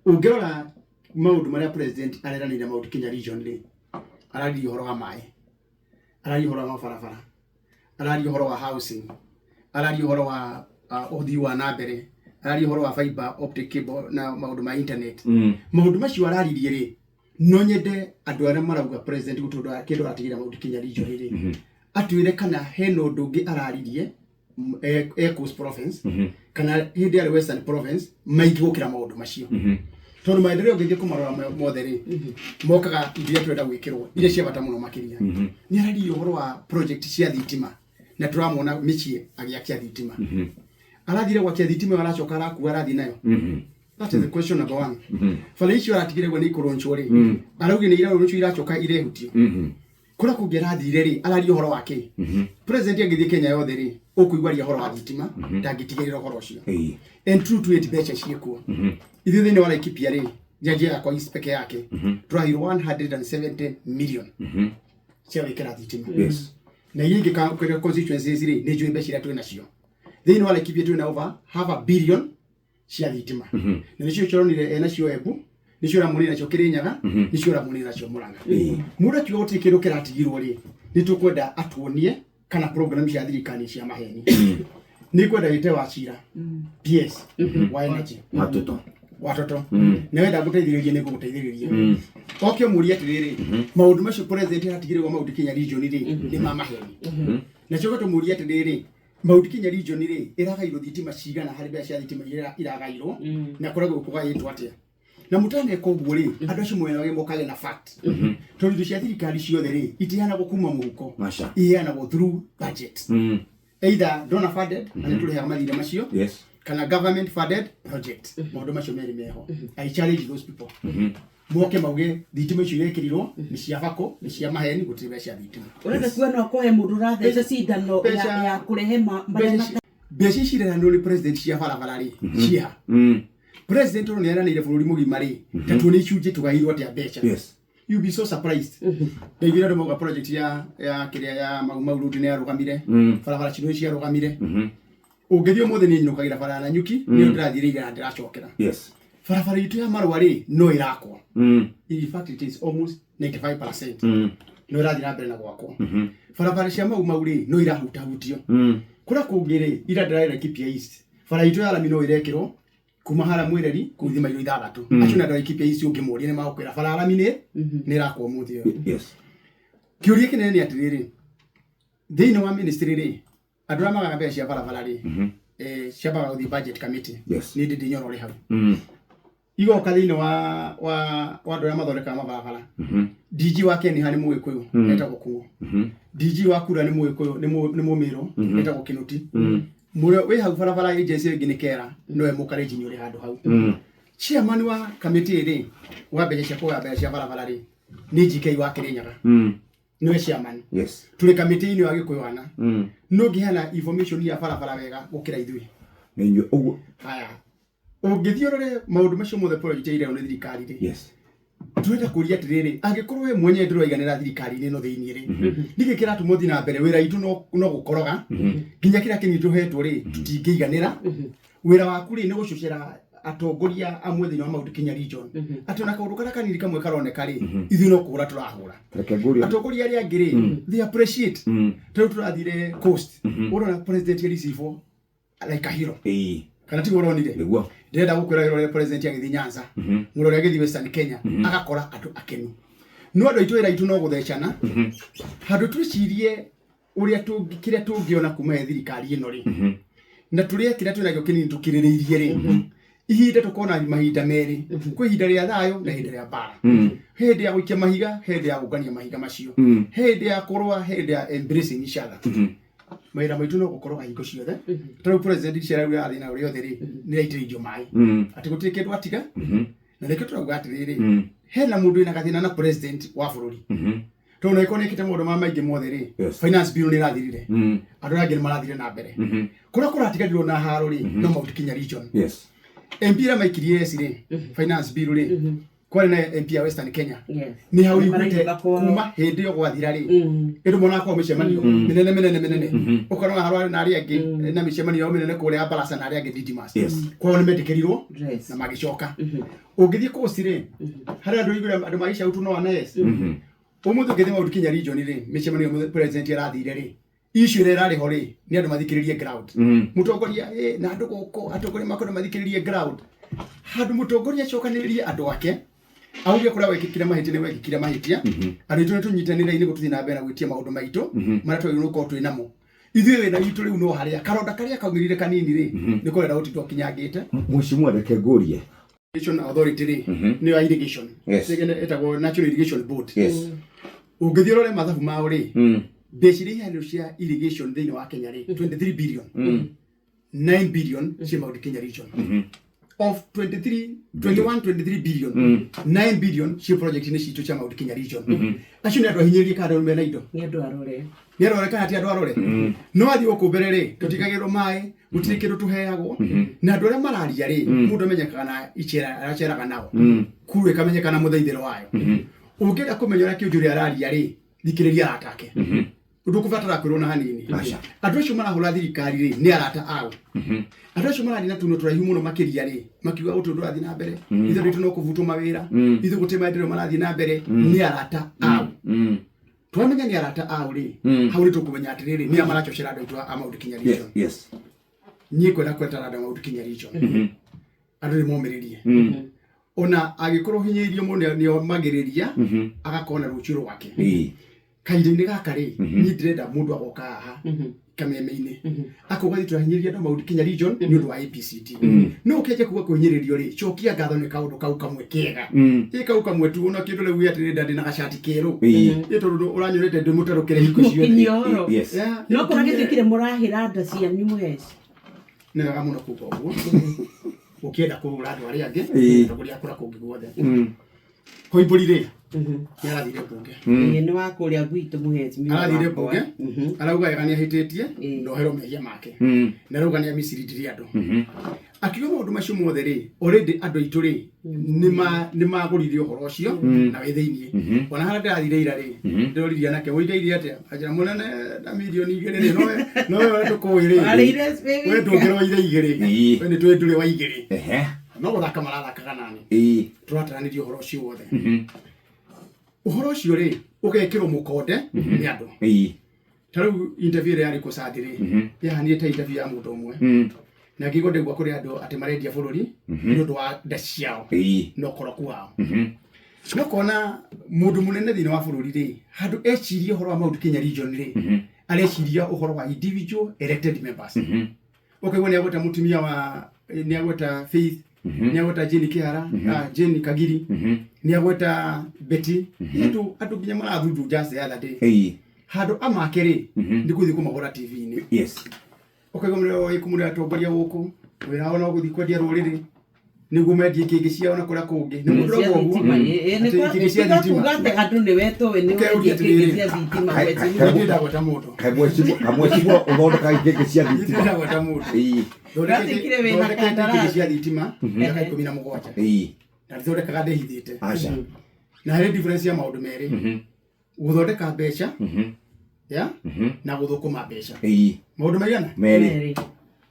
Ũngĩrora maũndũ marĩa president areranĩire Mount Kenya region rĩ, araririe ũhoro wa maĩ, araria ũhoro wa mabarabara, araria ũhoro wa housing, araria ũhoro wa ũthii wa na mbere, araria ũhoro wa fiber optic cable na maũndũ ma internet. Maũndũ macio araririe rĩ, no nyende andũ arĩa marauga president gũtũndũ kĩndũ aratigĩra Mount Kenya region rĩ, atwĩre kana hena ũndũ ũngĩ araririe e Coast Province kana hĩndĩ yarĩ Western Province maingĩ gũkĩra maũndũ macio, tondũ maendeleo ũngĩthiĩ kũmarora mothe rĩ, mokaga iria tũrenda gwĩkĩrwo iria cia bata mũno makĩria. Nĩ araririe ũhoro wa project cia thitima na tũramwona mĩciĩ agĩakia thitima. Arathire gwakia thitima ĩyo, aracoka arakua arathiĩ nayo? That is the question number one. Bara icio aratigire guo nĩ ikũrũnchwo rĩ, araugire nĩ irarũnchwo, iracoka irehutio. Kũrĩa kũngĩ arathire rĩ, araria ũhoro wa kĩ? President angĩthiĩ Kenya yothe rĩ, ũkũigua aria ũhoro wa thitima, ndangĩtigĩrĩra ũhoro ũcio. And true to it, mbeca ciĩkuo. Ithuĩ thĩinĩ wa Laikipia rĩ, njanjia yakwa East peke yake tũraheirwo 170 million cia gwĩkĩra thitima. Na iria ingĩ constituencies rĩ, nĩ njũĩ mbeca iria twĩ nacio thĩinĩ wa Laikipia. Twĩ na over half a billion cia thitima, na nĩcio ũronire enacio Embu, nĩcio ũramuonire nacio Kĩrĩnyaga, nĩcio ũramuonire nacio Mũrang'a. Mũndũ akiuga gũtirĩ kĩndũ kĩratigirwo rĩ, nĩ tũkwenda atuonie kana program cia thirikari cia maheni. Nĩ kwenda wĩte wa cira PS wa energy. Watoto. Watoto na wenda ngũteithĩrĩrie, nĩ ngũgũteithĩrĩria oke mũrie atĩrĩrĩ, maũndũ macio president aratigĩrĩrwo Mount Kenya region rĩ, nĩ ma maheni? Na coke tũmũrie atĩrĩrĩ, Mount Kenya region rĩ, ĩragairwo thitima cigana harĩ mbeca cia thitima iria iragairwo, na kũragwo kũgaĩtwo atĩa? Na mũtaneka ũguo rĩ, andũ acio mwena wage mokage na fact, tondũ indo cia thirikari ciothe rĩ, itiheanagwo kuma mũhuko. Maca. Iheanagwo through budget, either donor funded, na nĩ tũrĩhaga mathirĩ macio, kana government funded project. Maũndũ macio merĩ meho. I challenge those people moke mauge thitima icio irekĩrirwo nĩ cia bako, nĩ cia maheni, gũtirĩ mbeca cia thitima. Ũrenda kuga no kũhe mũndũ ũratheca cindano ya kũrehe marĩa Mbeca ici irehanwo nĩ president cia barabara rĩ, ciha? President ũyũ nĩ eranĩire bũrũri mũgima rĩ, ta tuone icunjĩ tũgairwo atĩa mbeca. You be so surprised. Ndaiguire andũ mauga project ya kĩrĩa ya Mau Mau Road nĩ yarũgamire, barabara cino ciarũgamire. Ũngĩthiĩ ũmũthĩ, niĩ nyinũkagĩra bara ya Nanyuki, nĩyo ndĩrathiĩrĩire na ndĩracokera. Barabara itũ ya Marũa rĩ, no ĩrakwo. In fact, it is almost 95%, no ĩrathiĩ na mbere na gwakwo. Barabara cia Mau Mau rĩ, no irahutahutio. Kũrĩa kũngĩ rĩ, ira ndĩrarĩ Laikipia East, bara itũ ya rami no ĩrekĩrwo kuma harĩa Mwĩreri kũu mairo 6. Acio nĩ andũ a Laikipia East, ũngĩmoria nĩ magũkwĩra bara ya rami nĩ ĩrakwo ũmũthĩ ũyũ. Kĩũria kĩnene nĩ atĩrĩrĩ, thĩinĩ wa ministry rĩ, andũ arĩa magaga mbeca cia barabara rĩ, ciambaga gũthiĩ budget committee. Nĩ ndĩ Nyoro rĩ hau, igoka thĩinĩ wa andũ arĩa mathondekaga mabarabara. DG wa Kenya nĩ Mũgĩkũyũ, etagwo Kung'o. DG wa Kura nĩ Mũgĩkũyũ, nĩ Mũmĩrũ, etagwo Kĩnuti. Mũrĩa wĩ hau barabara agency ĩngĩ nĩ Kera, nowe Mũkarenjini ũrĩ handũ hau. Chairman wa committee rĩ, wa mbeca cia kũgaya mbeca cia barabara rĩ, nĩ GK wa Kĩrĩnyaga, nĩwe chairman. Tũrĩ kamĩtĩ-inĩ wa Gĩkũyũ ana. No ngĩheana information ya barabara wega gũkĩra ithuĩ? Nĩ inyuĩ ũguo. Haya, ũngĩthiĩ ũrore maũndũ macio mothe, project iria nĩ thirikari rĩ, tũrenda kũria atĩrĩrĩ, angĩkorwo we mwenyewe ndũraiganĩra thirikari-inĩ ĩno thĩiniĩ rĩ, nĩkĩ kĩratũma ũthiĩ na mbere? Wĩra witũ no gũkoroga nginya kĩrĩa kĩnini tũhetwo rĩ, tũtingĩiganĩra. Wĩra waku rĩ, nĩ gũcũcĩra atongoria amwe thĩinĩ wa Mount Kenya region atĩ ona kaũndũ karĩa kanini kamwe karoneka rĩ, ithuĩ no kũhũra tũrahũra. Reke ngũrie. Atongoria arĩa angĩ rĩ, they appreciate. Ta rĩu tũrathire Coast, ũrona president areceive like a hero. Kana tiguo ũronire? Nĩguo. Ndĩrenda gũkwĩra, wĩra ũrĩa president agĩthiĩ Nyanza, mũrore ũrĩa agĩthiĩ Western Kenya, agakora andũ akenu. No andũ aitũ, wĩra itũ no gũthecana handũ twĩcirie ũrĩa kĩrĩa tũngĩona kuma he thirikari ĩno rĩ, na tũrĩe kĩrĩa twĩnakĩo kĩnini tũkirĩrĩirie rĩ. Ihinda tũkona mahinda merĩ: kwĩ ihinda rĩa thayũ na ihinda rĩa mbara, he hĩndĩ ya gũikia mahiga, he hĩndĩ ya gũngania mahiga macio, he hĩndĩ ya kũrũa, he hĩndĩ ya embracing each other. Mawĩra maitũ no gũkoroga hingo ciothe. Ta rĩu president icera rĩu rĩrathiĩ nayo rĩothe rĩ, nĩ raitĩrĩirio maĩ atĩ gũtirĩ kĩndũ atiga. Na nĩkĩo tũrauga atĩrĩrĩ, hena mũndũ wĩna gathĩna na president wa bũrũri, tondũ na ĩkorwo nĩkĩte maũndũ ma maingĩ mothe rĩ, finance bill nĩ ĩrathirire, andũ arĩa angĩ nĩ marathire na mbere. Kũrĩa kũratiganirwo na haro rĩ, no Mount Kenya region. MP arĩa maikirie eci rĩ, finance bill rĩ. Kwarĩ na MP ya Western Kenya. Yes. Nĩ hau iguĩte Marainuka kwao. kuma hĩndĩ ĩyo gwathira rĩ, ĩndũ monaga kwao mĩcemanio mĩnene mĩnene mĩnene, ũkona harĩa na arĩa angĩ na mĩcemanio yao mĩnene kũrĩa ya Barasa na arĩa angĩ Didimas. Yes. Kwao nĩ metĩkĩrirwo Yes. na magĩcoka. Ũngĩthiĩ Coast rĩ, harĩa andũ aiguire andũ magĩcautwo no anes. Ũmũthĩ ũngĩthiĩ Mount Kenya region rĩ, mĩcemanio ĩyo president arathire rĩ, issue ĩrĩa ĩrarĩ ho rĩ, nĩ andũ mathikĩrĩrie ground. Mũtongoria na andũ gũkũ atongoria makwenda mathikĩrĩrie ground. Handũ mũtongoria acokanĩrĩrie andũ ake, auge kũrĩa wekĩkire mahĩtia nĩ wekĩkire mahĩtia, andũ aitũ nĩ tũnyitanĩre nĩguo tũthiĩ na mbere na gwĩtia maũndũ maitũ marĩa twagĩrĩirwo gũkorwo twĩ namo. Ithuĩ wĩra witũ rĩu no harĩa karonda karĩa kaumĩrire kanini rĩ, nĩ kũrenda gũtinda ũkinyangĩte. Mheshimiwa, reke ngũrie. Irrigation Authority rĩ, nĩyo ya irrigation. Yes. Ĩtagwo National Irrigation Board. Yes. Ũngĩthiĩ ũrore mathabu mao rĩ, mbeca iria iheanirwo cia irrigation thĩinĩ wa Kenya rĩ, 23 billion, 9 billion cia Mount Kenya region. Of 23, 21, 23 billion, 9 billion cia project inĩ citũ cia Mount Kenya region. Acio nĩ andũ ahinyĩrĩrie kana andũ mena indo? Nĩ andũ arore. Nĩ arore kana ti andũ arore? No athiĩ gũkũ mbere rĩ, tũtigagĩrwo maĩ, gũtirĩ kĩndũ tũheagwo, na andũ arĩa mararia rĩ, mũndũ amenyekaga na icera araceraga nao, kuru ĩkamenyeka na mũthaithĩro wayo. Ũngĩenda kũmenya ũrĩa kĩũnjũ ũrĩa araria rĩ, thikĩrĩria arata ake, ndũkũbatara kwĩrwo na hanini. Aca. Andũ acio marahũra thirikari rĩ, nĩ arata ao. Andũ acio marathiĩ na tũnua tũraihu mũno makĩria rĩ, makiuga gũtirĩ ũndũ ũrathiĩ na mbere, ithuĩ andũ aitũ no kũbutwo mawĩra, ithuĩ gũtirĩ maendeleo marathiĩ na mbere, nĩ arata ao. Twamenya nĩ arata ao rĩ, hau nĩ tũkũmenya atĩrĩrĩ, nĩ a maracocera andũ aitũ a Mount Kenya Yes. region. Yes. Niĩ kwenda kwetara andũ a Mount Kenya region, andũ nĩ momĩrĩrie, ona angĩkorwo hinyĩirio mũno nĩ omagĩrĩria, agakorwo na rũciũ rwake. Kahinda-inĩ gaka rĩ, niĩ ndĩrenda mũndũ agoka haha kameme-inĩ akauga itĩ tũrahinyĩrĩria andũ a Mount Kenya region nĩ ũndũ wa ABCD. No ũkĩanjia kuga kũhinyĩrĩrio rĩ, cokia ngatho nĩ kaũndũ kau kamwe kega, ĩ kau kamwe tu, ona kĩndũ rĩu atĩrĩ, ndĩ na gacati kerũ, ĩ tondũ ũranyonete ndĩ mũtarũkĩre hingo ciothe. Mũkinyoro. Yes. Yeah, No kũrĩa gĩtuĩkire mũrahĩra nda cianyu mũheci. Nĩ wega mũno kuga ũguo ũkĩenda kũhũra andũ arĩa angĩ, atongoria a kũrĩa kũngĩ guothe. Koimbũri rĩ, nĩ arathire mbunge. Ĩĩ, nĩ wa kũrĩa gwitũ mũheci. Arathire mbunge arauga wega nĩ ahĩtĩtie na oherwo mehia make, na arauga nĩ amicirindire andũ, akiuga maũndũ macio mothe rĩ, already andũ aitũ rĩ, nĩ magũrire ũhoro ũcio na wĩ thĩiniĩ. Ona harĩa ndĩrathire ira rĩ, ndĩroririe anake ũigaire atĩa, anjĩra mũnene na 2 mirioni rĩ, nowe ũrĩa tũkũĩ rĩ, Warĩire we ndũngĩroire 2, we nĩ tũĩ ndũrĩ wa 2. Ehe. No gũthaka marathakaga nani. Tũrataranĩria ũhoro ũcio wothe. Ũhoro ũcio rĩ, ũgekĩrwo mũkonde nĩ andũ. Ta rĩu interview ĩrĩa yarĩ kũcandi rĩ, yahanire ta interview ya mũndũ ũmwe, na ngĩigua ndaigua kũrĩ andũ atĩ marendia bũrũri nĩ ũndũ wa nda ciao na ũkoroku wao. No kona mũndũ mũnene thĩinĩ wa bũrũri rĩ, handũ ecirie ũhoro wa Mount Kenya region rĩ, areciria ũhoro wa individual elected members. Ũkaigua nĩ agweta mũtumia wa, nĩ agweta Faith, nĩ agweta Jane Kihara, Jane Kagiri, nĩ agweta Betty. Andũ andũ nginya marathundu just the other day, handũ amake rĩ, nĩ gũthiĩ kũmahũra TV-inĩ. Yes. Ũkaigua mũrĩa wĩ atongoria gũkũ wĩra wao no gũthiĩ kwendia rũrĩrĩ nĩguo mendie kĩngĩ ciao na kũrĩa kũngĩ nĩ mũndũ ũrauga ũguo atĩ ikĩngĩ cia thitima. Kuga atĩ andũ nĩ wetũĩ nĩ Ũkeuria wendia atĩrĩrĩ, kĩngĩ cia thitima Niĩ ndirĩ ndagweta mũndũ. Kamwecimwa ũthondekaga ikĩngĩ cia Niĩ ndirĩ thitima? ndagweta mũndũ. Ũrathikire wĩna Thondekete ikĩngĩ kandarathi. cia thitima mĩaka 17, na ndithondekaga ndĩhithĩte. Aca. Na harĩ difference ya maũndũ merĩ, gũthondeka mbeca ya na gũthũkũma mbeca. Maũndũ maigana? Merĩ. Merĩ.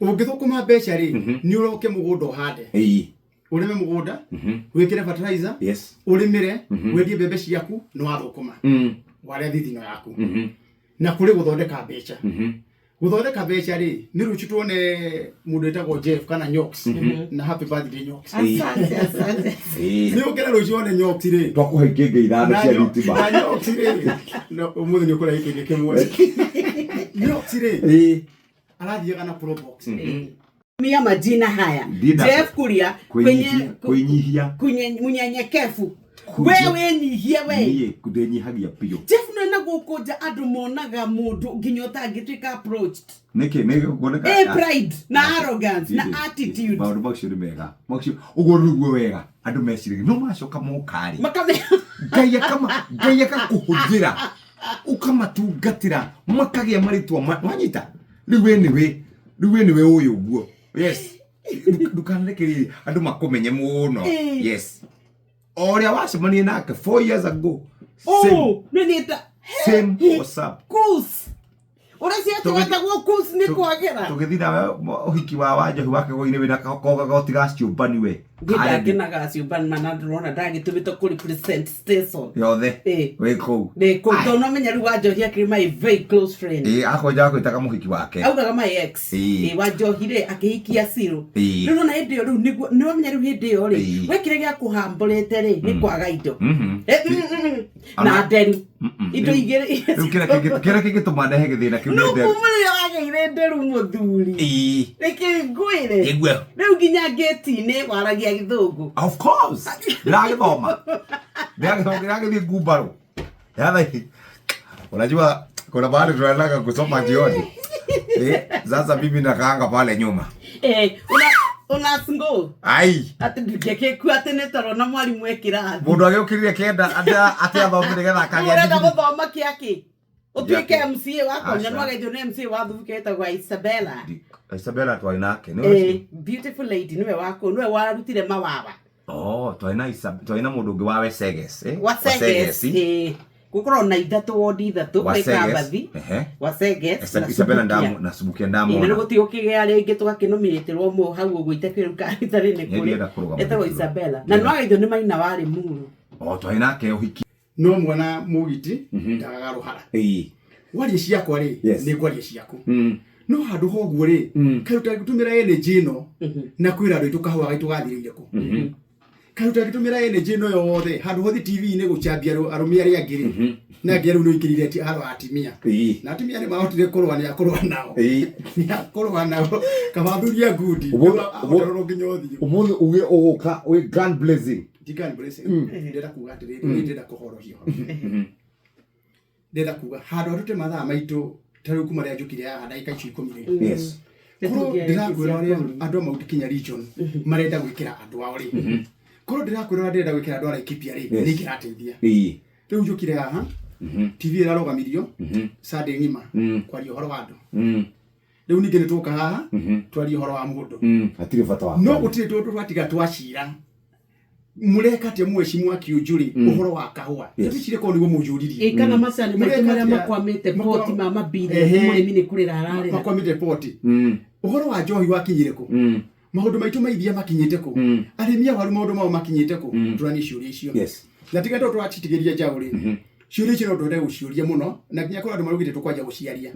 Ũngĩthũkũma mbeca rĩ, nĩ ũroke mũgũnda ũhande, ũrĩme mũgũnda, wĩkĩre fertilizer, Yes. ũrĩmĩre, wendie mbembe ciaku, nĩ wathũkũma, warĩa thithino yaku. Na kũrĩ gũthondeka mbeca. Gũthondeka mbeca rĩ, nĩ rũciũ tuone mũndũ wĩtagwo Jeff kana Nyox, na happy birthday Nyox. Asante, asante. Nĩ ũkĩra rũciũ wone Nyox rĩ, Twakũhe ikĩngĩ 5 na cia na thitima. Nyox rĩ, no ũmũthĩ nĩ ũkũrĩa gĩkĩngĩ kĩmwe. Nyox rĩ, arathiaga na Probox. Tumia majina haya. Ndina- Jeff Kuria Kwĩnyihia. Kwĩnyihia. Munyenyekevu. Kujia- We wĩnyihie we. Niĩ ndĩnyihagia biũ. Jeff no na gũkũ nja andũ monaga mũndũ nginya ũtangĩtuĩka approached. Nĩkĩ nĩ kuoneka? Eh, pride na arrogance na attitude. Maũndũ macio nĩ mega macio ũguo nĩguo wega andũ meciragia, no macoka mokarĩ, Makame Ngai akama Ngai akakũhũthĩra ũkamatungatĩra makagĩa marĩtwa wanyita rĩu we nĩwe, rĩu we nĩwe ũyũ ũguo. Yes. Ndũkanarekererie andũ makũmenye mũno. Eh. Yes. O ũrĩa wacemanirie nake 4 years ago, same, Oh, nĩ nĩ ta same WhatsApp. Kus. Ũreciria twetagwo kus nĩ kwagĩra. Tũgĩthiĩ nawe ũhiki wa Wanjohi wa Kĩgoi-inĩ wĩna koga goti ga ciũmbani we. Ndindakenaga ciũmbani mana ndĩrona ndagĩtũmĩtwo kũ represent station. Yothe. Ĩ. Wĩ kũu. Ndĩ kũu tondũ no menya rĩu Wanjohi akĩrĩ my very close friend. Ĩ, akwanja akwĩtaga mũhiki wake. Augaga my ex. Ĩ. Ĩ, Wanjohi rĩ akĩhikia Ciro. Ĩ. Rĩu nona hĩndĩ ĩyo rĩu nĩguo nĩ wamenya rĩu hĩndĩ ĩyo rĩ Ĩ. we kĩrĩa gĩakũhambũrĩte rĩ nĩ kwaga indo. Mhm. Eh, Na nderu. Indo igĩrĩ. Rĩu kĩrĩa kĩngĩtũma ndehe gĩthĩna kĩu No nĩ nderu. kuma rĩrĩa wagĩire nderu mũthuri. Ĩ. Reke ngwĩre. Ĩgue. Rĩu nginya ngĩti-inĩ waragia gĩthũngũ. Of course. Ndĩragĩthoma. Ndĩragĩthoma, ndĩragĩthiĩ ngumbarũ. Yaani unajua kuna mahali tunaendaga kusoma jioni. Eh, sasa mimi nakaanga pale nyuma. Eh, una una single. Ai, Atĩ ndingĩkĩkua atĩ nĩ toro na mwarimũ e kĩrathi. mundu agĩũkĩrire kenda atĩ athome nĩgetha Rĩu akagĩa ũrenda degree. gũthoma kĩakĩ? Ũtuĩke Gĩakĩ. MCA wakwa Aca. na nĩwageithio nĩ MCA wa Thubuka etagwo Isabella. Isabella twarĩ nake. Nĩ Eh, ũcio? beautiful lady nĩwe wako nĩwe warutire mawawa. Oh, twarĩ na twarĩ na mũndũ ũngĩ wa Weseges, eh? Waseges. Eh, gũkorwo na ithatũ wondi ithatũ gwĩ Waseges. Kambathi. Ehe. Waseges na Isabella Subukia. ndamu na Subukia Ĩ, na ndamwona. nĩ gũtirĩ ũkĩgĩa rĩngĩ tũgakĩnominĩtĩrwo mũ hau ũguo itakĩrĩ kanitha-rĩ nĩ Nĩ kũrĩ ndĩrenda kũrũgama etagwo gĩthurano. Isabella na nĩwageithio nĩ maina warĩ muru. Oh, twarĩ nake ũhiki. No mwana mũgiti ndagaga rũhara. Ĩĩ. Warie ciakwa rĩ, Yes. nĩ ngwaria ciaku. Mm. No handũ ha ũguo rĩ, kaĩ ũtangĩtũmĩra energy ĩno na kwĩra andũ aitũ kahũa gaitũ gathirĩire kũ? Kaĩ ũtangĩtũmĩra energy ĩno yothe handũ hothe TV-inĩ gũcambia arũme arĩa angĩ rĩ, na angĩ rĩu nĩ ũingĩrire haro atimia. Ĩĩ. Na atimia nĩ mahotire kũrũa, nĩ akũrũa nao. Ĩĩ. Nĩ akũrũa nao kaba athuri a ngundi. Ahota nginya ũthiũ. Ũmũthĩ uge ũgũka wĩ gun blazing. Deacon Blessing, ndĩrenda kuga atĩrĩrĩ, niĩ ndĩrenda kũhorohia ũhoro. Ndĩrenda kuga handũ hatũte mathaa maitũ ta rĩu kuma rĩrĩa njũkire haha ndagĩka icio 10 rĩ, Yes. korwo ndĩrakwĩra ũrĩa andũ a Mount Kenya region marenda gwĩkĩra andũ ao rĩ, korwo ndĩrakwĩra ũrĩa ndĩrenda gwĩkĩra andũ a Laikipia rĩ, Yes. nĩ ingĩrateithia. Ĩĩ. Rĩu njũkire haha, TV ĩrarũgamirio Sunday ng'ima kwaria ũhoro wa andũ. Rĩu ningĩ nĩ tũka haha twarie ũhoro wa mũndũ. Hatirĩ bata wa No kwaria. gũtirĩ tũndũ twatiga twacira mũreka atĩa mweci mwa kĩũnjũ rĩ ũhoro wa kahũa. Yes. Tũcire korwo nĩguo mũnjũririe. Ĩ, kana macani maitũ Mũreka marĩa atĩa? makwamĩte poti ma mabirioni Ehe. mũrĩmi nĩ kũrĩra ararĩra. Makwamĩte poti. Ũhoro wa njohi wakinyire kũ? Maũndũ maitũ ma iria makinyĩte kũ? Arĩmi a waru maũndũ mao makinyĩte kũ? Tũranie ciũria icio. Yes. Na tiga tondũ tũracitigĩria njaũ rĩ, ciũria icio no twende gũciũria mũno na nginya kũrĩ andũ maraugĩte tũkwanja gũciaria.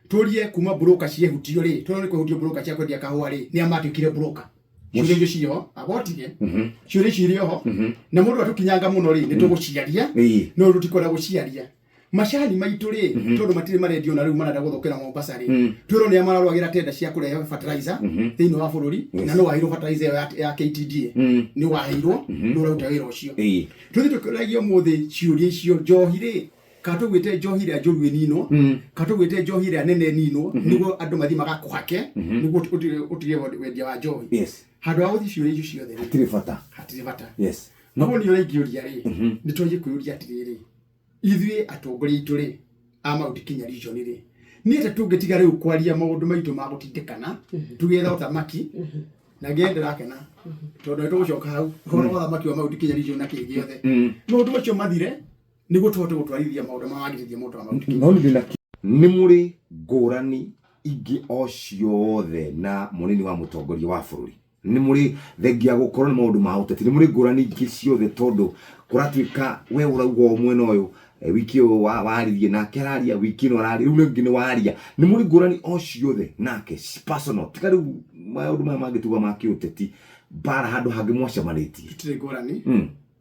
Tũrie kuma broker ciehutio rĩ, tondũ nĩ kwehutio broker cia kwendia kahũa rĩ, nĩ a matuĩkire broker. Ciũria icio ciĩ ho, abotige. Ciũria icio irĩ ho, na mũndũ atũkinyanga mũno rĩ, nĩ tũgũciaria. Ĩĩ. No tũtikwenda gũciaria. Macani maitũ rĩ, tondũ matirĩ marendio na rĩu marenda gũthũkĩra Mombasa rĩ, twĩrwo nĩ a mararũagĩra tenda cia kũrehe fertilizer thĩinĩ wa bũrũri, na no waheirwo fertilizer ĩyo ya KTDA, nĩ waheirwo, nĩ ũraruta wĩra ũcio. Ĩĩ. Tũthiĩ tũkĩũragia ũmũthĩ ciũria icio, njohi rĩ, kana tũgwĩte njohi ĩrĩa njũru ĩninwo, kana tũgwĩte njohi ĩrĩa nene ĩninwo, nĩguo andũ mathiĩ magakũhake, nĩguo ũtige wendia wa njohi. Yes. Handũ ha gũthiĩ ciũria icio ciothe rĩ, Hatirĩ bata. hatirĩ bata. Yes. Noguo nĩ ũrĩa ingĩũria rĩ, nĩ twanjie kwĩyũria atĩrĩrĩ, ithuĩ atongoria aitũ rĩ, a Mount Kenya region rĩ, nĩ atĩa tũngĩtiga rĩu kwaria maũndũ maitũ ma gũtindĩkana, tũgĩetha ũthamaki, na ngĩe ndĩrakena tondũ nĩ tũgũcoka hau ũhoro wa ũthamaki wa Mount Kenya region na kĩĩ gĩothe, maũndũ macio mathire nĩguo tũhote gũtwarithia maũndũ ma wagĩrithia mũndũ wa Mount Kenya. No nĩ ndĩna nĩ mũrĩ ngũrani ingĩ o ciothe na mũnini wa mũtongoria wa bũrũri. Nĩ mũrĩ thengia gũkorwo nĩ maũndũ ma ũteti, nĩ mũrĩ ngũrani ingĩ ciothe tondũ kũratuĩka we ũrauga o mwena ũyũ, wiki ũyũ waririe nake araria, wiki ĩno araria, rĩu rĩngĩ nĩ waria. Nĩ mũrĩ ngũrani o ciothe nake personal, tiga rĩu maũndũ maya mangĩ tuga ma kĩũteti, mbara handũ hangĩ mwacemanĩtie. Tũtirĩ ngũrani.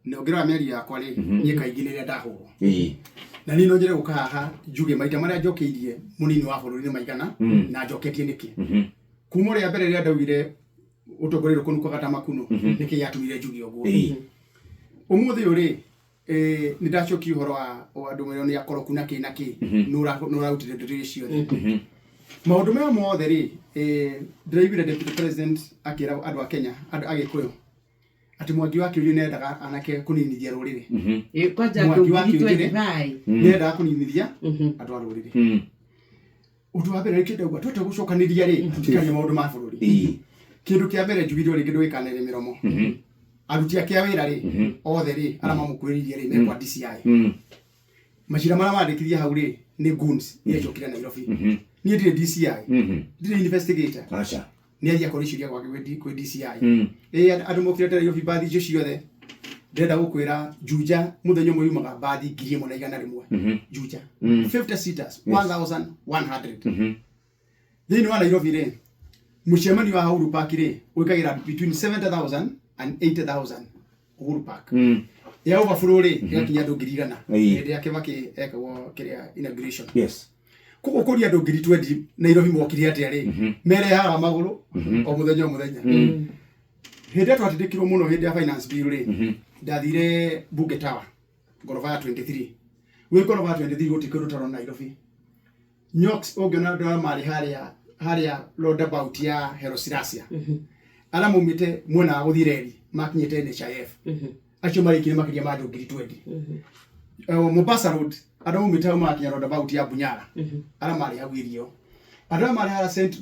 Na ũngĩrora mĩario yakwa rĩ, niĩ kaingĩ nĩ rĩrĩa ndahũrwo. Ĩĩ. Na niĩ no njĩre gũka haha njuge maita marĩa njokeirie mũnini wa bũrũri nĩ maigana, na njoketie nĩkĩ. Kuma ũrĩa mbere rĩrĩa ndaugire ũtongoria ũrĩa ta makuno, nĩkĩ gĩatũmire njuge ũguo. Ĩĩ. Ũmũthĩ ũyũ rĩ, nĩ ndacokia ũhoro wa andũ merwo nĩ akoroku na kĩ na kĩ, nĩ ũrarutire ndeto icio ciothe. Maũndũ maya mothe rĩ, ndĩraiguire deputy president akĩra andũ a Kenya, andũ a Gĩkũyũ, atĩ Mwangi wa Kĩũria nĩendaga anake kũninithia rũrĩrĩ. Ĩ, kwanja Mwangi wa ngiri Kĩũria 25. nĩendaga kũninithia andũ a rũrĩrĩ. Ũndũ wa mbere nĩkĩo ndauga twahota gũcokanĩria rĩ, tũtikarie maũndũ ma bũrũri. Ĩĩ. Kĩndũ kĩa mbere njugire rĩngĩ ndũgĩkanere mĩromo. Aruti ake a wĩra rĩ, othe rĩ, arĩa mamũkuhĩrĩirie rĩ, mekwa DCI. Macira marĩa mandĩkithia hau rĩ nĩ goons iria icokire Nairobi. Niĩ ndirĩ DCI, ndirĩ investigator. Aca. Nĩ athiĩ akoria ciũria gwake kwĩ DCI. Ĩ andũ mokire Nairobi mbathi icio ciothe, ndĩrenda gũkwĩra Juja mũthenya ũmwe yumaga mbathi 1100. Juja 50 seaters, 1100. Thĩinĩ wa Nairobi rĩ, mũcemanio wa Uhuru Park rĩ wĩkagĩra between 70,000 and 80,000 Uhuru Park. Ya overflow rĩ ĩgakinya andũ 100,000. Hĩndĩ ya Kibaki ekagwo kĩrĩa inauguration. Koguo kũria andũ 20,000 Nairobi mokire atĩa rĩ, merehaga magũrũ o mũthenya o mũthenya. Hĩndĩ ĩrĩa twatindĩkirwo mũno hĩndĩ ya finance bill rĩ, ndathire Bunge Tower ngoroba ya 23. Wĩ ngoroba ya 23 gũtirĩ kĩndũ ũtarona Nairobi. Nyox ũngĩona andũ arĩa marĩ harĩa roundabout ya Herosirasia, arĩa maumĩte mwena wa gũthiĩ reri makinyĩte NHIF, acio marĩkire makĩria ma andũ 20,000. Mombasa Road andũ maumĩte hau magakinya roundabout ya Bunyala, arĩa marĩ hau irio, andũ arĩa marĩ harĩa St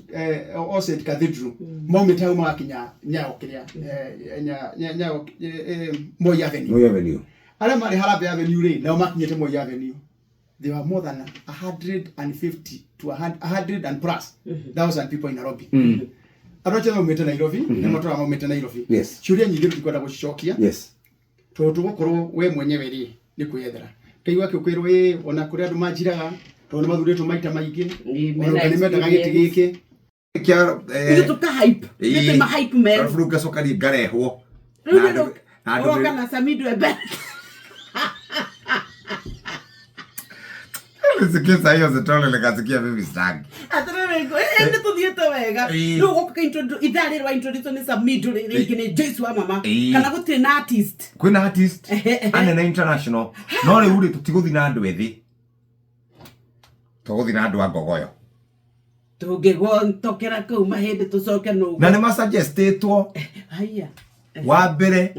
o St Cathedral maumĩte hau magakinya Nyayo kĩrĩa Nyayo, Moi Avenue. Moi Avenue. Arĩa marĩ Harambee Avenue rĩ, nao makinyĩte Moi Avenue. There were more than 150 to 100 and plus thousand people in Nairobi. Andũ acio maumĩte Nairobi nĩ matũraga maumĩte Nairobi. Ciũria nyingĩ tũtikwenda gũcicokia. Tondũ tũgũkorwo we mwenyewe rĩ nĩ kwĩyethera. Kaigua akĩkwĩrwo ĩ ona kũrĩ andũ manjiraga tondũ nĩ mathurĩtwo maita maingĩ. Ona nĩ mendaga gĩtĩ gĩkĩ. Ithuĩ tũka hype. Nĩ ma hype merũ. Arabu ngacoka niĩ ngarehwo. Rĩu nĩ ũroka na Samido Ebere. Nisikia hiyo story nikasikia mimi sitaki. Atĩrĩrĩ, nĩ tũthiĩte wega. Rĩu gũka ithaa rĩrĩ wa introduce nĩ Samido rĩngĩ nĩ Joyce wa mama. Kana gũtirĩ na artist. Kwĩna artist anene international. No rĩu rĩ tũtigũthiĩ na andũ ethĩ. Tũgũthiĩ na andũ a ngogoyo. Tũngĩgũtokera kũu mahĩndĩ tũcoke nũgũ. Na nĩ masuggestĩtwo. Haiya. Wa mbere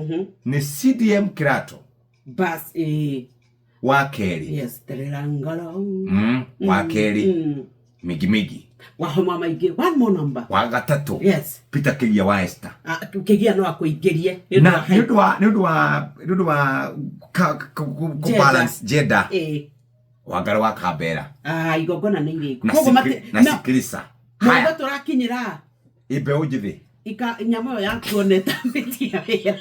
nĩ CDM Kirato. Bas, Wa kerĩ. Yes, tererangalo. Wa kerĩ. Migi Migi. Wa homa maingĩ. One more number. Wa gatatũ. Yes. Peter Kigia wa Esther. Kigia no akũingĩrie. Na nĩ ũndũ wa balance gender. Wangari wa Kambera. Igongona nĩ irĩkũ. Na Sikilisa. Mũndũ tũrakinyĩra. Mbeũ njĩthĩ. Ika nyama ĩyo yaku one ĩtambĩtie wĩra.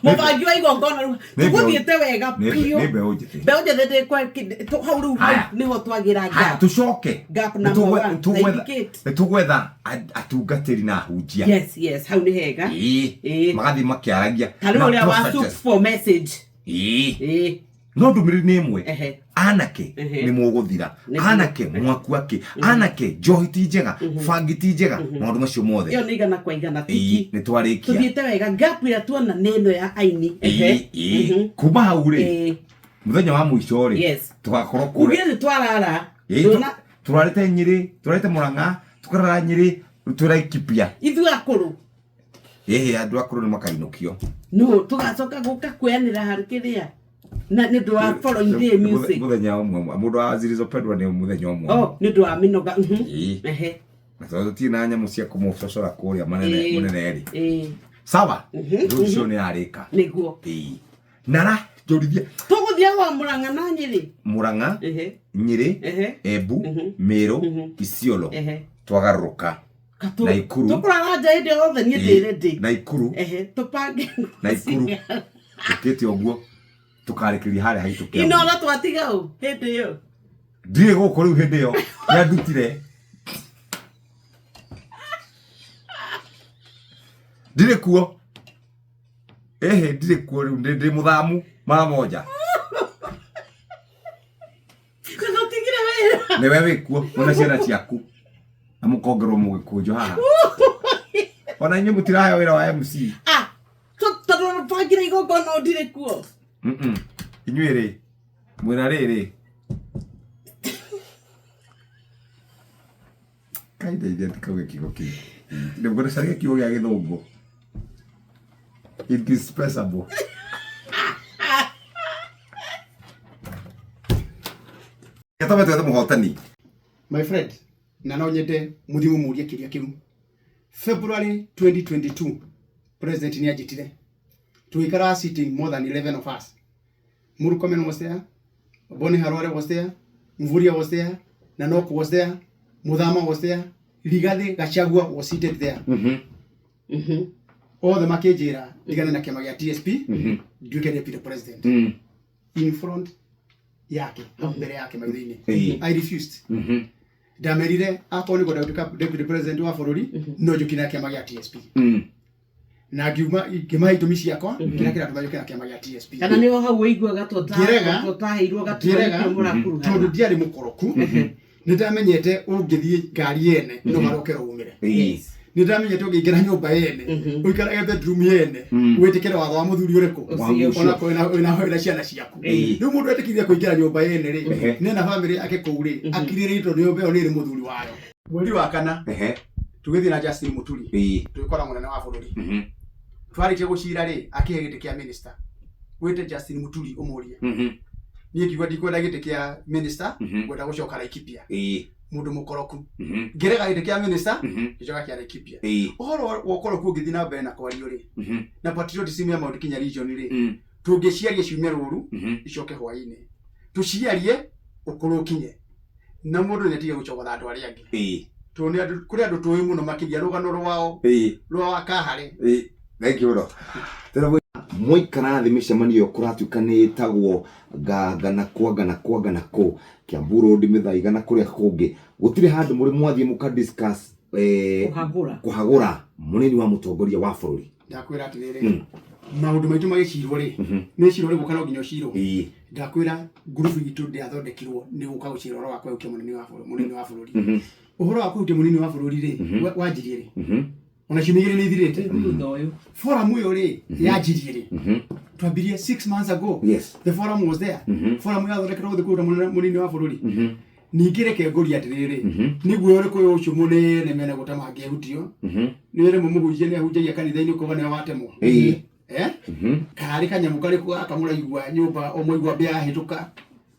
Mũbangi wa igongona rĩu tũgũthiĩte wega biũ. Nĩ mbeũ njĩthĩ. Mbeũ njĩthĩ hau rĩu nĩho twagĩra gap. Tũcoke. Gap number one. Nĩ tũgwetha atungatĩri na ahunjia. Yes, yes, hau nĩ hega. Magathiĩ makĩaragia. Ta rĩu ũrĩa wa soup for message. No ndũmĩrĩri nĩ ĩmwe. Anake nĩ mũgũthira. Anake mwaku akĩ. Anake njohi ti njega, bangi ti njega, maũndũ macio mothe. Ĩyo nĩ igana kwa igana tiki. Nĩ twarĩkia. Tũthiĩte wega gap ĩrĩa tuona nĩ ĩno ya aini. Kuma hau rĩ, mũthenya wa mũico rĩ, tũgakorwo kũrĩa. Ugire nĩ twarara. Tũrarĩte Nyĩrĩ, tũrarĩte Mũrang'a, tũkarara Nyĩrĩ, tũraikipia. Ithuĩ akũrũ. Ĩhĩ, andũ akũrũ nĩ makainũkio. No, tũgacoka gũka kweanĩra harĩ kĩrĩa. Na nĩ ũndũ wa following day music. Mũthenya ũmwe, mũndũ wa Zilizopendwa nĩ mũthenya ũmwe. Oh, nĩ ũndũ wa mĩnoga. Na tondũ tũtirĩ na nyamũ cia kũmũcocora kũrĩa manene rĩ. Sawa? Rũciũ nĩ yarĩka. Nĩguo. Nara njũrithia. Tũgũthiĩ gwa Mũrang'a na Nyĩrĩ. Mũrang'a, Nyĩrĩ, Embu, Mĩrũ, Isiolo. Twagarũrũka. Naikuru. Tũkũrara nja hĩndĩ yothe niĩ ndĩ ready. Naikuru. Tũpange. Naikuru. Tũkĩte ũguo. Tũkarĩkĩria harĩa haitũ kĩa. Inooro twatiga ũ hĩndĩ ĩyo. Ndirĩ gũkũ rĩu hĩndĩ ĩyo. Nĩandutire. Ndirĩ kuo. Ĩhĩ ndirĩ kuo rĩu ndĩ mũthamu mara moja. Tũtigire wĩra. Nĩwe wĩ kuo mwĩna ciana ciaku. Na mũkongerwo mũgĩkũnjo haha. Ona inyuĩ mũtiraheo wĩra wa MC. Tondũ bangire igongona ndirĩ kuo. Inyuĩ rĩ, mwĩna rĩrĩ. Kaindeithia ndikauge kiugo kĩu. Nĩngũcaria kiugo gĩa gĩthũngũ. Indispensable. Gĩtũme twethe mũhotani. My friend, na no nyende mũthiĩ mũmũrie kĩũria kĩu. February 2022 president nĩ anjĩtire tũgĩikara sitting more than 11 of us. Murkomen was there, Boni Harore was there, Mvurya was there, Nanok was there, Muthama was there, Rigathi Gachagua was seated there. Othe makĩnjĩra ndigane na kĩama gĩa TSP nduĩke deputy president in front yake hau mbere yake maitho-inĩ. I refused. Ndamerire akorwo nĩ ngwenda gũtuĩka deputy president wa bũrũri no njũkire na kĩama gĩa TSP na ngiuma ngĩmahe itũmi ciakwa kĩrĩa kĩratũma njũke na kĩama gĩa TSP. Kana nĩho hau ũiguaga Ngĩrega. tũtaheirwo Ngĩrega. gatua mũrakuruhana. Tondũ ndiarĩ mũkoroku, nĩ ndamenyete ũngĩthiĩ ngari yene no harokera umĩre. Nĩ ndamenyete ũngĩingĩra nyũmba yene ũikarage bedroom yene wĩtĩkĩre watho wa mũthuri ũrĩkũ. Ũcio. Ona wĩna wĩna ciana ciaku. Rĩu mũndũ etĩkĩrire kũingĩra nyũmba yene rĩ nena bamĩrĩ yake kũu rĩ akirĩrĩtwo nyũmba ĩyo nĩ ĩrĩ mũthuri wayo. Mweri wa kana tũgĩthiĩ na Justin Muturi tũgĩkora mũnene wa bũrũri. Twarĩkia gũcira rĩ akĩhe gĩtĩ kĩa minister wĩte Justin Muturi ũmũrie. Niĩ ngiuga ndikwenda gĩtĩ kĩa minister, ngwenda gũcoka Laikipia. Mũndũ mũkoroku ngĩrega gĩtĩ kĩa minister gĩcoka kĩa Laikipia. Ũhoro wa ũkoroku ũngĩthiĩ na mbere na kwario rĩ na patriotism ya Mount Kenya region rĩ tũngĩciaria ciume rũru icoke hwaĩ-inĩ tũciarie ũkũrũ ũkinye na mũndũ nĩ atige gũcogotha andũ arĩa angĩ tondũ nĩ andũ kũrĩ andũ tũĩ mũno makĩria rũgano rwao rwa wakahare. Thank you mũno. Mwaikara thĩ mĩcemanio ĩyo kũratuĩka nĩ ĩtagwo ngana kwa ngana kwa ngana kũ Kiambu Road Mĩthaiga na kũrĩa kũngĩ gũtirĩ handũ mũrĩ mwathiĩ mũka discuss kũhagũra kũhagũra mũnini wa mũtongoria wa bũrũri? Ndakwĩra atĩrĩrĩ, maũndũ maitũ magĩcirwo rĩ nĩ cirwo rĩ gũka no nginya ũcirwo. Ndakwĩra ngurubu itũ ndĩathondekirwo nĩ gũka gũcira ũhoro wa kwehukia mũnene wa bũrũri mũnene wa bũrũri. Ũhoro wa kwehukia mũnini wa bũrũri rĩ wanjirie rĩ ona ciumia igĩrĩ nĩ ithirĩte. Thutha ũyũ Forum ĩyo rĩ yanjirie rĩ twambirie 6 months ago. The forum was there. Forum yathondekerwo gũthiĩ kũruta mũnini wa bũrũri. Ningĩ reke ngũrie atĩrĩrĩ, nĩguo ũrĩkũ ũyũ ũcio mũnene mena gũta mangĩehutio nĩ rĩmwe mũhunjia nĩ ahunjagia kanitha-inĩ ũkauga nĩwe watemwo karĩ kanyamũ karĩkũ gaka mũraigua nyũmba o mwaigua mbĩa yahĩtũka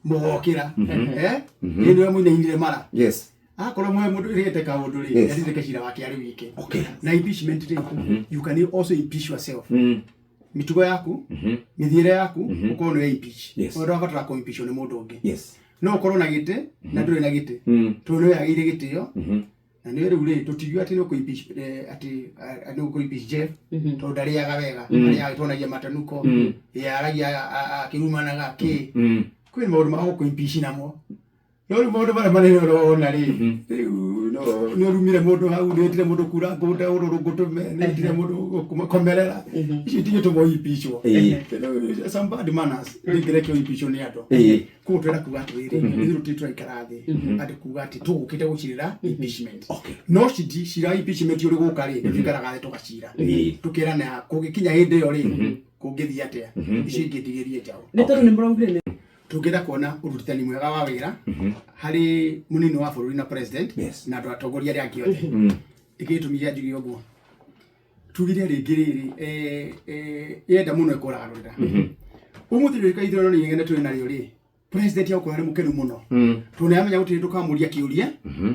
mũgokĩra ĩ nĩwe mũinainire mara. Akorwo mwe mũndũ ĩrĩte kaũndũ rĩ yathithĩke cira wake arĩ wike. Na impeachment rĩ, you can also impeach yourself. Mĩtugo yaku, mĩthiĩre yaku, ũkorwo nĩwe impeach. Ũndũ wabatara kũ impeach nĩ mũndũ ũngĩ no ũkorwo na gĩtĩ na ndũrĩ na gĩtĩ tondũ nĩwe yagĩire gĩtĩo na nĩwe rĩu rĩ tũtigiuga atĩ nĩ ũkũ impeach atĩ nĩ ũkũ impeach Jeff tondũ ndarĩaga wega, arĩaga agĩtonagia matanuko, yaragia akĩrumanaga kĩ kwĩ maũndũ ma gũkũ impeach namo. No rĩu maũndũ marĩa manene ũrona rĩ rĩu nĩ ũrumire mũndũ hau, nĩ wĩtire mũndũ kura ngũnda ũrũrũ ngũtũme, nĩ wĩtire mũndũ gũkomerera, icio itingĩtũma ũimpeachwo. Some bad manners ndingĩrekio impeachwo nĩ andũ. Koguo twenda kuga atĩrĩrĩ, ithuĩ tũtirĩ tũraikara thĩ atĩ kuga atĩ tũgũkĩte gũcirĩra impeachment. No cindi cira impeachment ũrĩ gũka rĩ nĩ tũikaraga thĩ tũgacira tũkerana kũngĩkinya hĩndĩ ĩyo rĩ kũngĩthiĩ atĩa, icio ingĩ ndigĩrie njaũ. Nĩ tondũ nĩ mũraugire nĩ Tũngĩenda kuona ũrutani mwega wa wĩra harĩ mũnini wa bũrũri na president na andũ atongoria arĩa angĩ othe. Nĩkĩ gĩtũmi kĩa njuge ũguo? Tugire rĩngĩ rĩrĩ yenda mũno ĩkũragarũrĩra ũmũthĩ rĩrĩ ithurano nĩ inegene tũrĩ narĩo rĩ president agũkorwo arĩ mũkenu mũno tondũ nĩamenya gũtirĩ tũkamũria kĩũria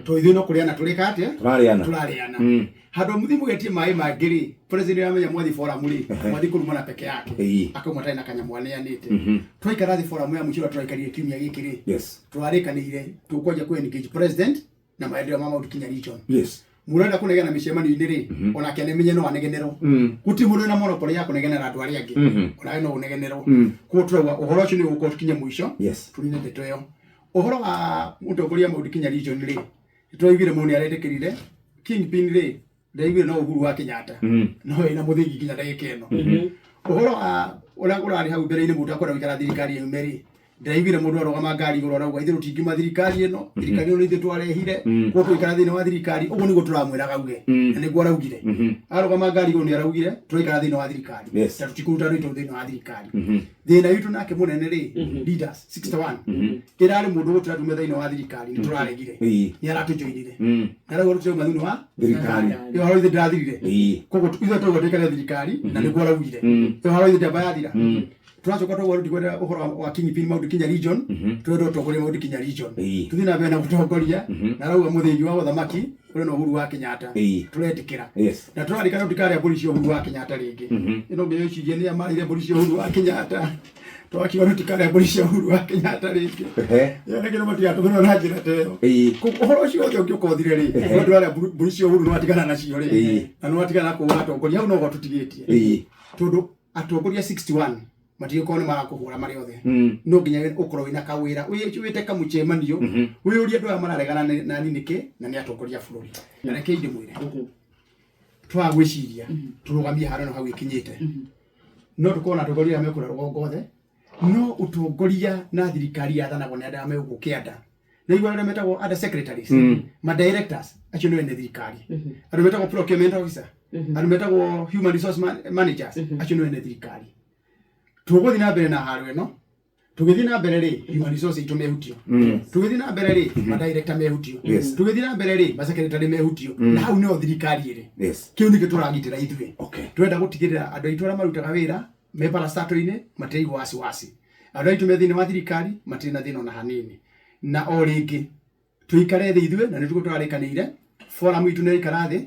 tondũ ithuĩ no kũrĩana tũrĩka atĩa Tũrarĩana. Tũrarĩana handũ mũthiĩ mũgetie maĩ mangĩ rĩ president nĩamenya mwathi forum rĩ mwathi kũrumana peke yake akauma tarĩ na kanyamũ aneanĩte. Twaikara thĩ forum ya mũico ĩrĩa tũraikarire kiumia gĩkĩ rĩ tũrarĩkanĩire tũkwanjia kũ engage president na maendeleo ma Mount Kenya region. Mũrenda kũnegena mĩcemanio-inĩ rĩ onake nĩmenye no anegenerwo. Gũtirĩ mũndũ wĩna monopoly ya kũnegenera andũ arĩa angĩ, onawe no ũnegenerwo. Koguo tũrauga ũhoro ũcio nĩ ũgũkorwo tũkinye mũico tũnine ndeto ĩyo. Ũhoro wa mũtongoria Mount Kenya region rĩ nĩtũraiguire mũndũ nĩ aretĩkĩrire kingpin rĩ ndaiguire no Uhuru wa Kenyatta no ĩna mũthingi nginya ndagĩka ĩno. Ũhoro wa ũrĩa ũrarĩ hau mbere-inĩ mũndũ akwenda gũikara thirikari yume rĩ ndĩraiguire mũndũ arũgama ngari igũrũ arauga ithuĩ tũtingiuma thirikari ĩno, thirikari ĩno nĩ ithuĩ twarehire, koguo tũikara thĩinĩ wa thirikari. Ũguo nĩguo tũramwĩraga auge na nĩguo araugire. Arũgama ngari igũrũ nĩ araugire tũraikara thĩinĩ wa thirikari na tũtikũruta andũ aitũ thĩinĩ wa thirikari. Thĩna witũ nake mũnene rĩ leaders 61 ĩrarĩ mũndũ gũtũra tume thĩinĩ wa thirikari nĩ tũraregire nĩ aratũjoinire na rĩu tũrauma thĩinĩ wa thirikari. Ĩyo haro ithe ndĩrathirire. Koguo ithuĩ tũrauga tũikare thirikari na nĩguo araugire. Ĩyo haro ithe ndĩamba yathira. Tũracoka twauga tũtikwenda ũhoro wa kingpin Mount Kenya region, twenda ũtongoria Mount Kenya region. Tũthiĩ na mbere na gũtongoria na arauga mũthĩgi wa ũthamaki ũrĩ na Uhuru wa Kenyatta. Tũretĩkĩra. Na tũrarikana tũtikarĩa mbũri cia Uhuru wa Kenyatta rĩngĩ. Ĩno ngĩciria nĩ amarĩire mbũri cia Uhuru wa Kenyatta. Twakiuga tũtikarĩa mbũri cia Uhuru wa Kenyatta rĩngĩ. Ĩyo nĩ kĩndũ matigatũmĩrwo na njĩra ta ĩyo. Koguo ũhoro ũcio wothe ũngĩũka ũthire rĩ, no ndũrarĩa mbũri cia Uhuru nĩwatigana nacio rĩ, na nĩwatigana na kũhũra atongoria, hau noho tũtigĩtie. Tondũ atongoria 61 matigĩkorwo nĩ marakũhũra marĩ othe. No nginya ũkorwo wĩna kawĩra, wĩte kamũcemanio, wĩyũrie andũ aya mararegana nani nĩkĩ, na nĩ atongoria a bũrũri. Na rekei ndĩmwĩre, twaga gwĩciria tũrũgamie harĩa no hau ĩkinyĩte, no tũkorwo na atongoria arĩa mekũrĩa rũgongo othe, no ũtongoria na thirikari yathanagwo nĩ andũ arĩa me gũkũ kĩanda. Na igua arĩa metagwo under secretaries, ma directors, acio nĩo ene thirikari. Andũ metagwo procurement officer, andũ metagwo human resource managers, acio nĩo ene thirikari. Tũgũthiĩ na mbere na haro ĩno. Tũgĩthiĩ na mbere rĩ, human resource itũ mehutio. Tũgĩthiĩ na mbere rĩ, ma director mehutio. Tũgĩthiĩ na mbere rĩ, ma secretary mehutio. Na hau nĩho thirikari ĩrĩ. Kĩu nĩkĩo tũragitĩra ithuĩ. Tũrenda gũtigĩrĩra andũ aitũ arĩa marutaga wĩra me parastato-inĩ matiraigua wasiwasi. Andũ aitũ me thĩinĩ wa thirikari matirĩ na thĩna ona hanini. Na o rĩngĩ tũikare thĩ ithuĩ, na nĩtũguo tũrarĩkanĩire forum itũ nĩ ĩraikara thĩ,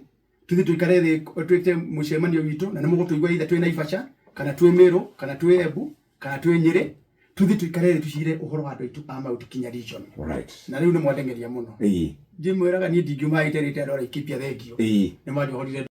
tũthiĩ tũikare thĩ twĩte mũcemanio witũ, na nĩ mũgũtũigua either twĩ Naivasha kana twĩ Meru kana twĩ Embu kana twĩ Nyĩrĩ, tũthiĩ tũikare thĩ tũcire ũhoro wa andũ aitũ a Mount Kenya region. Na rĩu nĩ mwandengeria mũno. Njĩmwĩraga niĩ ndingiuma iterĩte andũ a Laikipia thengio. Nĩ manjohorire.